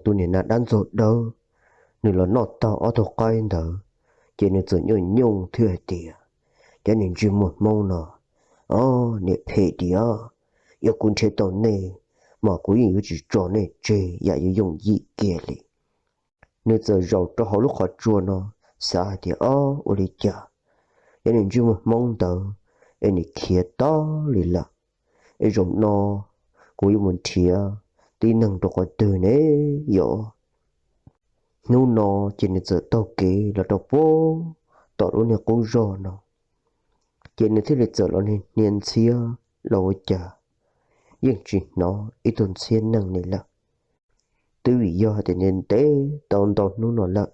Tus niam nas dab ntxaug dawb, nws los noj tag ob tug qaib ntawd, ces nws txawm nyuaj nyuaj thiab hais tias, Cov niag ntsej muag Hmoob no, o, niam phem diam, yog kuv nrhiav tau nej, mas kuv yeej yuav tsis tso nej tseg yam yuav yooj yim kiag li. Nws txawm zaum rau hauv lub qhov tsua no, xav hais tias, O, ua li cas cov niag ntsej muag Hmoob ntawd es nws khiav tag li lawm? Es zaum no kuv yuav mus nrhiav tib neeg rau qhov twg ne yom? Hnub no ces nws txawm taug kev los rau puag tom lub niag qub zog no, ces nws thiaj li txawm los niag hnia ntxhiab los ua cas yeej tsis hnov ib tug ntxhiab neeg li lawm. Twb vim yog hais tias ntev ntev tau ntau hnub no lawm,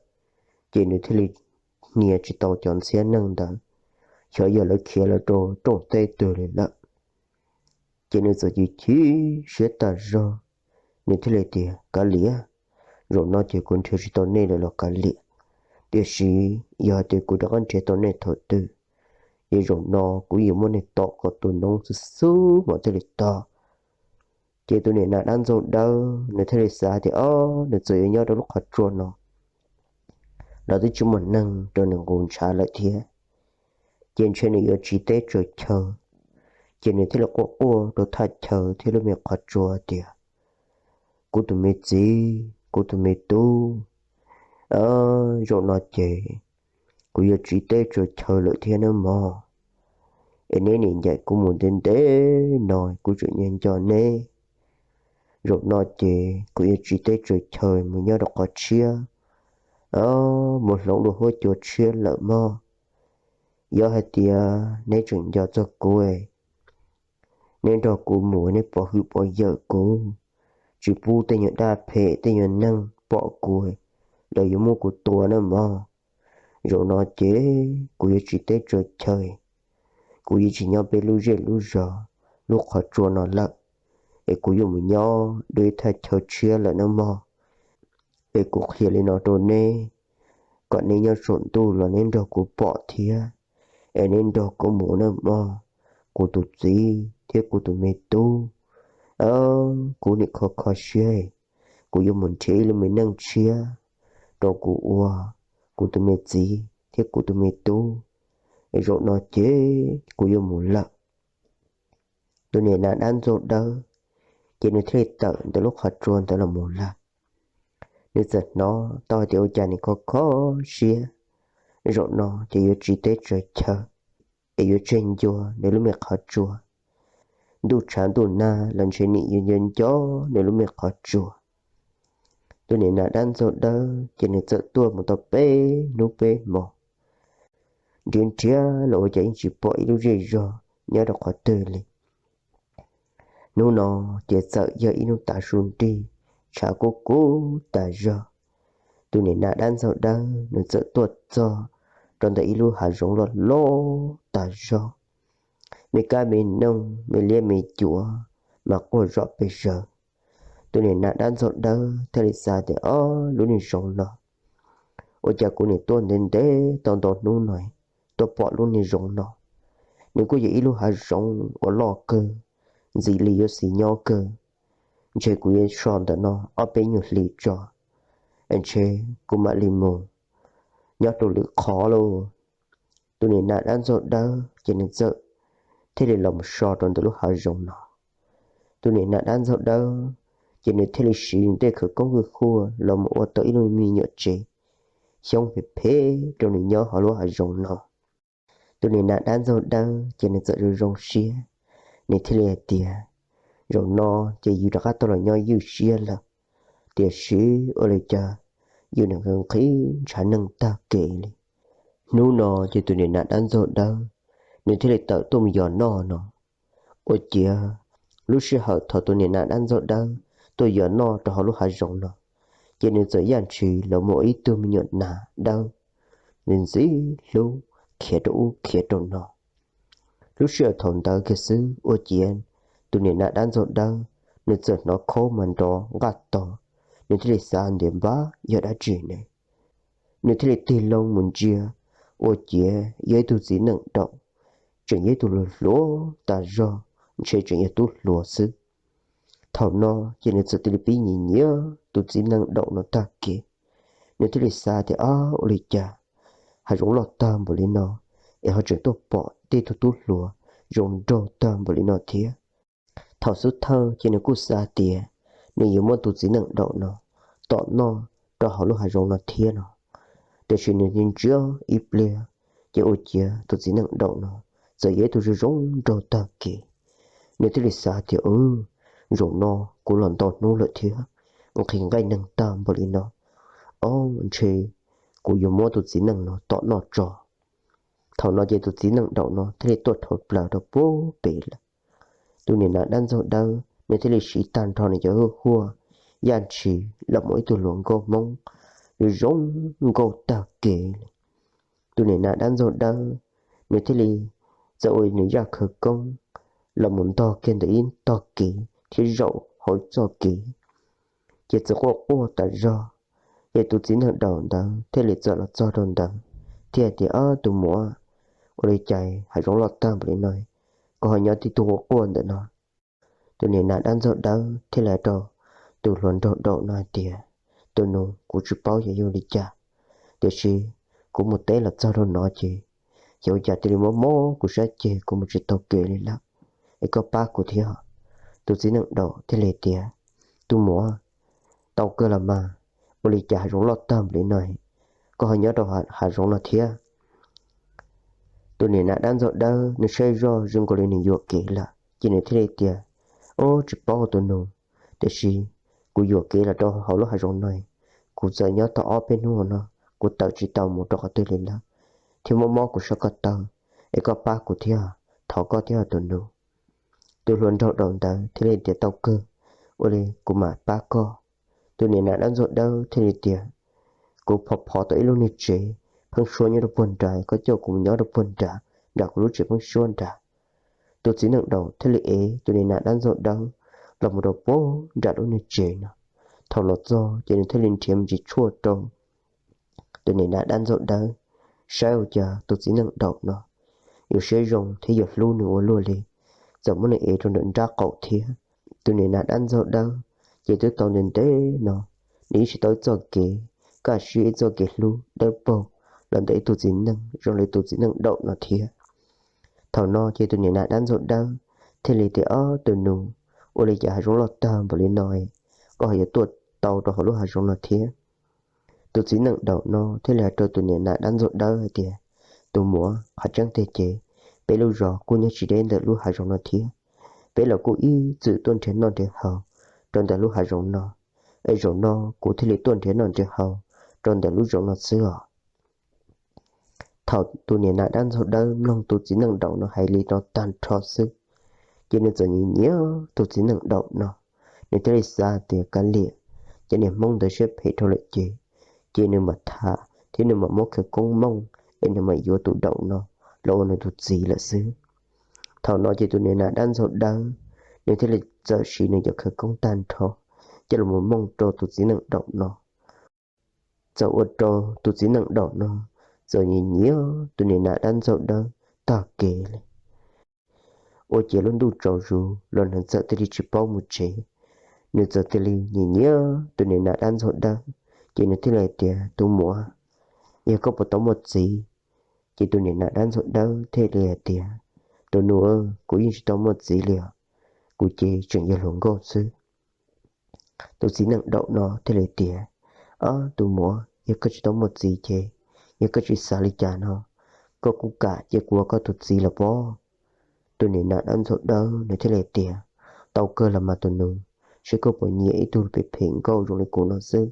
ces nws thiaj li hnia tsis tau cov ntxhiab neeg ntawd, xyov yog lawv khiav lawm rau rooj teb twg li lawm. Ces nws txawm chim chim siab tas zog, nws thiaj li tias, Kav liam, zaum no ces kuv nrhiav tsis tau nej lawm los kav liam, tiam sis yog hais tias kuv rov qab nrhiav tau nej thaum twg, ces zaum no kuv yuav muab nej tom kom tus noob xwb xwb mas thiaj li tag. Ces tus niam nas dab ntxaug dawb nws thiaj li xav tias, O, nws txawm yuav nyob rau lub qhov tsua no los twb tsis muaj neeg rau nws nqus ntshav lawm thiab, ces ntshe nws yuav tsiv teb tsaws chaw. Ces nws thiaj li quaj quaj rau thaj chaw thiab lub me qhov tsua tias, Kuv tus me txiv, kuv tus me tub, zaum no ces kuv yuav tsiv teb tsaws chaw lawm thiab nawb mog. Es neb nim ncaim kuv mus ntev ntev no kuv tseem nco nco neb. Zaum no ces kuv yuav tsiv teb tsaws chaw mus nyob rau qhov tshiab, mus hloov dua huab cua tshiab lawm mog. Yog hais tias neb tseem nco txog kuv, neb nrog kuv mus, neb pov hwm pov yawm kuv, tsis pub tej nyuag dab phem tej nyuag neeg pom kuv, lawv yuav muab kuv tua nawb mog. Zaum no ces kuv yuav tsiv teb tsaws chaw, kuv yuav tsis nyob peb lub zej lub zos lub qhov tsua no lawm, es kuv yuav mus nyob dua ib thaj chaw tshiab lawm nawb mog. Es kuv qhia li no rau neb, kom neb nyob saum ntuj los neb nrog kuv pom thiab, es neb nrog kuv mus nawb mog, kuv tus txiv thiab kuv tus me tub. Kuv nim kho kho siab, kuv yuav mus nrhiav ib lub me neej tshiab rau kuv ua kuv tus me txiv thiab kuv tus me tub. Es zaum no ces kuv yuav mus lawm. Tus niam nas dab ntxaug dawb, ces nws thiaj li tawm ntawm lub qhov tsua ntawd los mus lawm. Nws txawm hnov tau hais tias ua cas nws kho kho siab, zaum no ces yuav tsiv teb tsaws chaw, es yuav tseg ncua nws lub me qhov tsua. Ntuj tshav ntuj nag los ntshe nim yuav nco nco nws lub me qhov tsua. Tus niam nas dab ntxaug dawb ces nws txawm tuaj mus tau peb hnub peb hmo, nrhiav nrhiav los ua cas yeej tsis pom ib lub zej zog nyob rau qhov twg li. Hnub no ces txawm yog ib hnub tav su nrig, tshav kub kub tas zog. Tus niam nas dab ntxaug dawb nws txawm tuaj txog rau ntawm ib lub hav zoov loj loj tas zog, me kab me noog me liab me cuav mas quaj zom pes zaws. Tus niam nas dab ntxaug dawb thiaj li xav tias, Ob, lub niag zoov no, ua cas kuv nim tuaj ntev ntev tau ntau hnub no tuaj pom lub niag zoov no? Nws kuj yog ib lub hav zoov uas loj kawg, ntxim li yuav xis nyob kawg. Ntshe kuv yuav so ntawm no ob peb nyuag hlis tso, ntshe kuv mam li mus nyob rau lwm qhov lauj. Tus niam nas dab ntxaug dawb ces nws txawm thiaj li los mus so rau ntawm lub hav zoov no. Tus niam nas dab ntxaug dawb ces nws thiaj li siv tej khawv koob hwj huaj los mus ua tau ib lub me nyuam tsev xyoob phem phem rau nws nyob hauv lub hav zoov no. Tus niam nas dab ntxaug dawb ces nws txawm zoo zoo siab, nws thiaj li hais tias, Zaum no ces yus rov qab tau los nyob ywj siab lawm, tiam sis ua li cas yus nim nqhis ntshav neeg tag kev li. Hnub no ces tus niam nas dab ntxaug dawb nws thiaj li tawm tuaj mus yos noj no. Ua ciav lub sij hawm thaum tus niam nas dab ntxaug dawb tuaj yos noj rau hauv lub hav zoov no, ces nws txawm yaj ntshis los mus ua ib tug me nyuam nas dawb, nws ntxim hlub khiav rau ub khiav rau no. Lub sij hawm thaum ntawd kiag xwb ua ciav tus niam nas dab ntxaug dawb nws txawm hnov khaub mas nrov nqaj tog, nws thiaj li xav tias, Npab, yog dab tsi ne? Nws thiaj li tig loo mus ntsia, ua ciav yog ib tug txiv neej daum, tseem yog ib tug hluas hluas tas zog, ntshe tseem yog tub hluas xwb. Thaum no ces nws txawm tig li pib nyiav nyiav tus txiv neej daum no tag kev. Nws thiaj li xav tias, Ab, ua li cas hav zoov loj tag npaum li no es ho tseem tuaj pom tej tug tub hluas zoo nraug tag npaum li no thiab? Thaum xub thawj ces nws kuj xav tias nws yuav muab tus txiv neej daum no tom noj rau hauv lub hav zoov no thiab no. Tiam sis nws ntsia ib pliag, ces ua ciav tus txiv neej daum no txawm yog ib tug zoo zoo nraug tag kev. Nws thiaj li xav tias, Ub, zaum no kuv los ntau hnub lawm thiab, nqhis nqaij neeg tag npaum li no, ob, ntshe kuv yuav muab tus txiv neej no tom noj tso. Thaum no ces tus txiv neej daum no thiaj li tuaj dhau plaws rau puag pem lawm. Tus niam nas dab ntxaug dawb nws thiaj li siv tag nrho nws cov huaj yaj ntshis los mus ib tug hluas nkauj Hmoob zoo nkauj tag kev li. Tus niam nas dab ntxaug dawb nws thiaj li txawm ua nws zaj khawv koob los mus ntog kiag ntawm ib tog kev thiab zaum hauv txoj kev, ces txawm quaj quaj tas zog. Ces tus txiv neej daum ntawd thiaj li txawm los txog rau ntawd thiab hais tias, Ob, tus muam, ua li cas hav zoov loj tag npaum li no, koj ho nyob tib tug quaj quaj ntawm no? Tus niam nas dab ntxaug dawb thiaj li hais rau tus hluas nraug daum no hais tias, Tus nus, kuv tsis paub yog ua li cas, tiam sis kuv mus teb los txog rau no ces, ces ua cas cia li mob mob kuv sab ceg, kuv mus tsis tau kev li lawm, es koj pab kuv thiab. Tus txiv neej daum thiaj li tias, Tus muam, tau kawg los mas, ua li cas hav zoov loj tag npaum li no, koj ho nyob rau hav zoov no thiab? Tus niam nas dab ntxaug dawb nws saib zoj zoo nkaus li nws yuam kev lawm, ces nws thiaj li tias, Ob, tsis paub tus nus, tiam sis kuv yuam kev los rau hauv lub hav zoov no, kuv txawm nyob tau ob peb hnub no, kuv tawm tsis tau mus rau qhov twg li lawm, thiab mob mob kuv sab ko taw, es koj pab kuv thiab, thov koj thiab tus nus. Tus hluas nraug daum ntawd thiaj li tias, Tau kawg, ua li kuv mam pab koj. Tus niam nas dab ntxaug dawb thiaj li tias, Kuv phov phov tau ib lub niag tsev pheeb suab nyob rau puag nrad, koj coj kuv mus nyob rau puag nrad, nram kuv lub tsev pheeb suab nrad. Tus txiv neej daum thiaj li ev tus niam nas dab ntxaug dawb los mus rau puag nram lub niag tsev no. Thaum los txog ces nws thiaj li nrhiav me ntsis tshuaj rau tus niam nas dab ntxaug dawb saib ua cas tus txiv neej daum no yuav siab zoo thiab yuav hlub nws ua luaj li, txawm muab nws ev rau nram nrab qaum thiab. Tus niam nas dab ntxaug dawb ces twb tau ntev ntev no nws yeej tsis tau ib txoj kev kaj siab, ib txoj kev hlub dawb paug los ntawm ib tug txiv neej zoo li tus txiv neej daum no thiab. Thaum no ces tus niam nas dab ntxaug dawb thiaj li tias, Ob, tus nus, ua li cas hav zoov loj tag npaum li no, koj ho yuav tuaj tau rau hauv lub hav zoov no thiab? Tus txiv neej daum no thiaj li hais rau tus niam nas dab ntxaug dawb hais tias, Tus muam, qhov tseeb tiag ces peb lub zos kuj nyob tsis deb ntawm lub hav zoov no thiab. Peb los kuj ib txwm tuaj nrhiav noj nrhiav haus rau ntawm lub hav zoov no, es zaum no kuv thiaj li tuaj nrhiav noj nrhiav haus rau ntawm lub zoov no xwb os. Thaum tus niam nas dab ntxaug dawb mloog tus txiv neej daum no hais li no tag nrho xwb, ces nws txawm nyiam nyiam tus txiv neej daum no. Nws thiaj li xav tias kav liam, cov niag Hmoob ntawd siab phem dhau lawm ces, ces nws mam tham thiab nws mam muab khawv koob mooj es nws mam yuav tus daum no los ua nws tus txiv lawm xwb. Thaum no ces tus niam nas dab ntxaug dawb nws thiaj li txawm siv nws cov khawv koob tag nrho coj los mus mooj rau tus txiv neej daum no. Txawm ua rau tus txiv neej daum no txawm nyiam nyiam tus niam nas dab ntxaug dawb tag kev li. Ua ciav lub ntuj tsaus zus los nws txawm thiaj li tsis paub mus tsev. Nws txawm thiaj li nyiam nyiam tus niam nas dab ntxaug dawb, ces nws thiaj li hais tias, Tus muam, yog koj puas tau muaj txiv? Ces tus niam nas dab ntxaug dawb thiaj li hais tias, Tus nus, kuv yeej tsis tau muaj txiv li os, kuv ces tseem yog hluas nkauj xwb. Tus txiv neej daum no thiaj li tias, Ob, tus muam, yog koj tsis tau muaj txiv ces, yog koj tsis xav li cas no, koj kuj kam cia kuv ua koj tus txiv los pob. Tus niam nas dab ntxaug dawb nws thiaj li tias, Tau kawg los mas tus nus, seb koj puas nyiam ib tug phem phem nkauj zoo li kuv no xwb.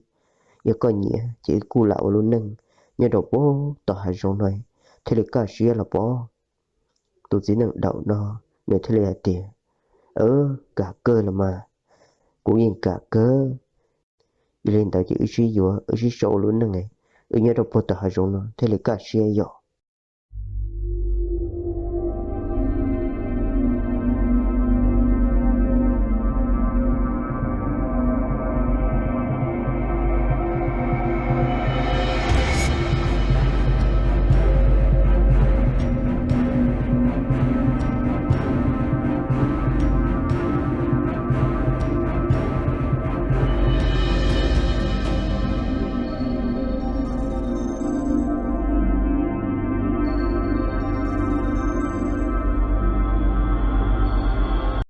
Yog koj nyiam ces wb kuj lam ua lub neej nyob rau puag tom hav zoov no thiaj li kaj siab los pob. Tus txiv neej daum no nws thiaj li hais tias, Kam kawg los mas, kuv yeej kam kawg. Yog li ntawd ces wb sib yuav, wb sib sau ua lub neej, wb nyob rau puag tom hav zoov no thiaj li kaj siab yom.